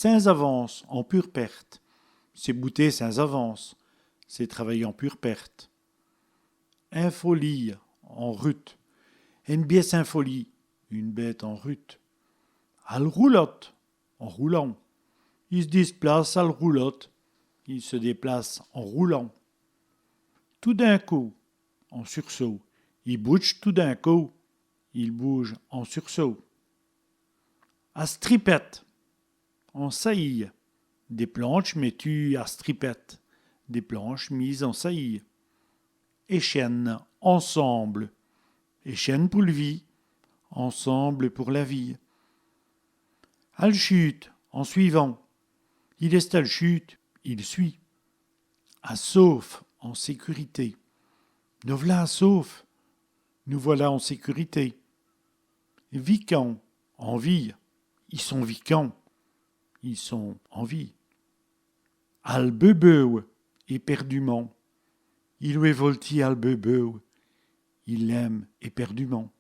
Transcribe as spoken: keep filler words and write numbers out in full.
Sins avance, en pure perte. C'èst bouter sins avance, c'est travailler en pure perte. In folîye, en rut. Ène bièsse in folîye, une bête en rut. Al roulote, en roulant. I s' displace al roulote, il se déplace en roulant. Tout d'in côp, en sursaut. I boudje tout d'in côp, il bouge en sursaut. A stripète, en saillie. Dès plantches mètuwes a stripète, des planches mises en saillie. Èchène, ensemble. Èchène pou l' vîye, ensemble pour la vie. Al chûte, en suivant. Il èst al chûte, il suit. A saufe, en sécurité. Nos v'la a saufe, nous voilà en sécurité. Vikant, en vie. I sont vikants, ils sont en vie. Al beubeûwe, éperdument. I lwèt voltî al beubeûwe, il l'aime éperdument.